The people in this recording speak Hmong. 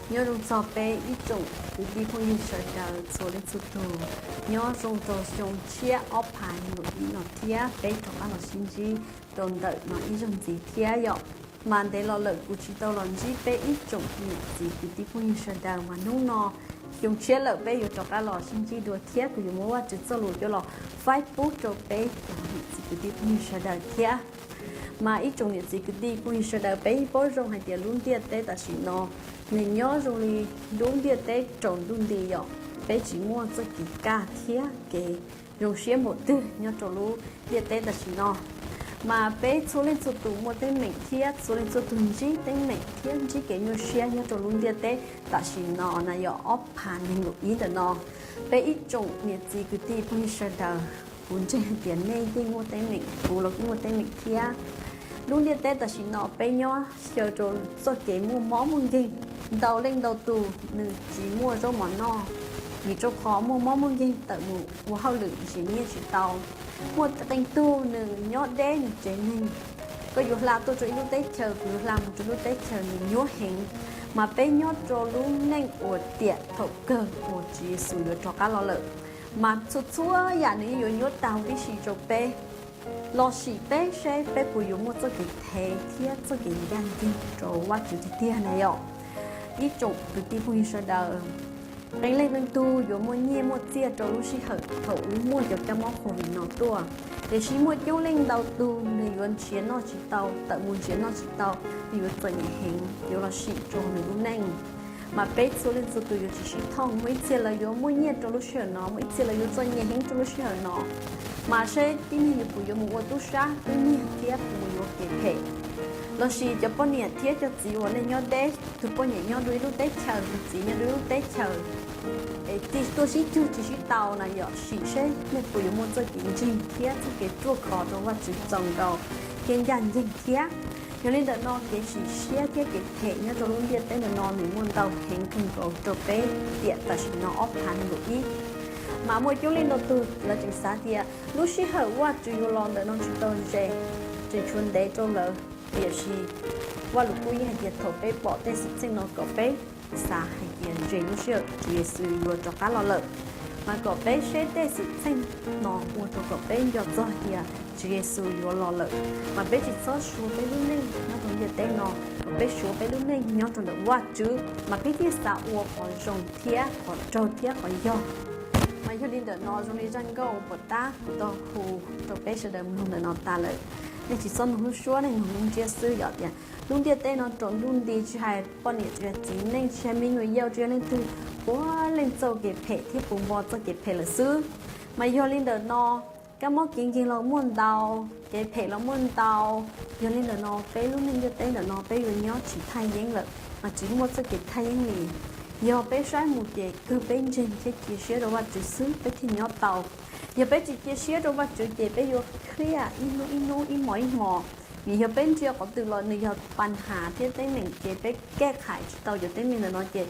Nyob zoo txog peb ib tsoom kwv tij phooj ywg sawv daws txhua leej txhua tus, nyob zoo rau xyoo tshiab ob phav nees nkaum ib no thiab peb rov qab los sib ntsib rau ntawm no ib zaug ntxiv thiab yom. Mas ntev los lawm kuv tsis tau los ntsib peb ib tsoom niam txiv kwv tij phooj ywg sawv daws, mas hnub no xyoo tshiab lawm peb yuav rov qab los sib ntsib dua thiab kuv yuav muab Vajtswv txoj lus coj los faib pub rau peb cov niam txiv kwv tij phooj ywg sawv daws thiab. Mas ib tsoom niam txiv kwv tij phooj ywg sawv daws, peb paub zoo hais tias lub ntiaj teb tam sim no nws nyob zoo li lub ntiaj teb tsaus ntuj nti yom. Peb tsis muaj txoj kev kaj thiab kev zoo siab npaum twg nyob rau lub ntiaj teb tam sim no. Mas peb txhua leej txhua tus muaj teeb meem thiab txhua leej txhua tus ntsib teeb meem thiab ntsib kev nyuaj siab nyob rau lub ntiaj teb tam sim no na yom, ob phav nees nkaum ib ntawm no. Peb ib tsoom niam txiv kwv tij phooj ywg sawv daws, kuv ntseeg hais tias nej yeej muaj teeb meem, kuv los kuj muaj teeb meem thiab. Lub ntiaj teb tam sim no peb nyob xyaw rau txoj kev muaj mob muaj nkeeg, ntau leej ntau tus nws tsis muaj zaub mov noj, vim rau qhov muaj mob muaj nkeeg tawm mus ua hauj lwm nrhiav nyiaj tsis tau. Muaj qee tug nws nyob deb nws tsev neeg, koj yuav hla tuaj rau ib lub teb chaws, kuv yuav hla mus rau lub teb chaws, nws nyuaj heev. Mas peb nyob rau lub neej uas tiam thaum kawg uas Tswv Yexus yuav rov qab los lawm, mas txhua txhua yam nws yeej yuav nyuaj tag huv tib si rau peb. Los sim peb seb peb puas yuav muaj txoj kev thev thiab txoj kev ncaj ncees rau Vajtswv tiag tiag na yom. Ib tsoom kwv tij phooj ywg sawv daws, qee leej qee tug yuav muaj nyiaj muaj txiaj rau lub sij hawm thaum uas muaj cov kab mob COVID no tuaj, tiam sis muaj coob leej ntau tug nws yuav nrhiav noj tsis tau, tawm mus nrhiav noj tsis tau, nws yuav txom nyem heev, yuav los sim rau nws lub neej. Mas peb txhua leej txhua tus yuav tsis sib thooj, muaj ib txhia lawv yuav muaj nyiaj rau lub sij hawm no, muaj ib txhia lawv yuav txom nyem heev rau lub sij hawm no. Mas seb tib neeg yuav puas yuav mus ua tub sab tub nyiag thiab puas mus yuav kev phem. Lossis cov poj niam thiab cov txiv uas nej nyob deb, tus poj niam nyob dua ib lub teb chaws, tus txiv nyob dua ib lub teb chaws, es tuaj sib cug tsis sib tau na yom, sim seb nej puas yuav muaj txoj kev ntseeg thiab txoj kev ruaj khov rau Vajtswv txaus nkaus, thiab ncaj ncees thiab. Yog li ntawm no kev sim siab thiab kev phem nyob rau lub ntiaj teb ntawm no nws muaj ntau heev kawg nkaus rau peb tiam tam sim no ob phav nees nkaum ib. Mas muaj coob leej ntau tug lawv tseem xav tias lub sij hawm Vajtswv yuav los ntawm no tsis tau ze, tseem tshuav ntev rau lawv. Tiam sis Vajluskub yeej hais tias thaum peb pom tej xwm txheej no kom peb xav hais tias ze lub sij hawm Tswv Yexus yuav rov qab los lawm. Mas kom peb saib tej xwm txheej no ua rau kom peb nco txog tias Tswv Yexus yuav los lawm, mas peb tsis txhob suav peb lub neej nyob rau ntiaj teb no, kom peb suav peb lub neej nyob rau ntawm Vajtswv, mas peb thiaj xav ua qhov zoo thiab qhov raug thiab qhov yog. Mas yog li ntawm no zoo li zaj nkauj uas puas tab kuv tau hu rau peb sawv daws mloog ntawm no tas lawm. Nej tsis txhob mloog lub suab, nej mloog lub ntsiab xwb yom. Tias lub ntiaj teb no tsaus ntuj nti, tsis hais poj niam tsis hais txiv neej tsis hais me nyuam yaus tsis hais leej twg, puav leej txoj kev phem thiab puv npo txoj kev phem lawm xwb. Mas yog li ntawm no, kab mob kev nkeeg los muaj ntau, kev phem los muaj ntau. Yog li ntawm no peb lub neej ntiaj teb ntawm no peb yuav nyob tsis thaj yeeb lawm, mas tsis muaj txoj kev thaj yeeb li. Yog peb saib mus ces kawg peb ntseeg thiab cia siab rau Vajtswv xwb peb thiaj nyob tau. Yog peb tsis cia siab rau Vajtswv ces peb yuav khiav ib hnub ib hnub, ib hmos ib hmos. Vim yog peb ntsia qhov twg los nws yog pas nhas thiab teeb meem ces peb kej khais tsis tau cov teeb meem ntawm no ces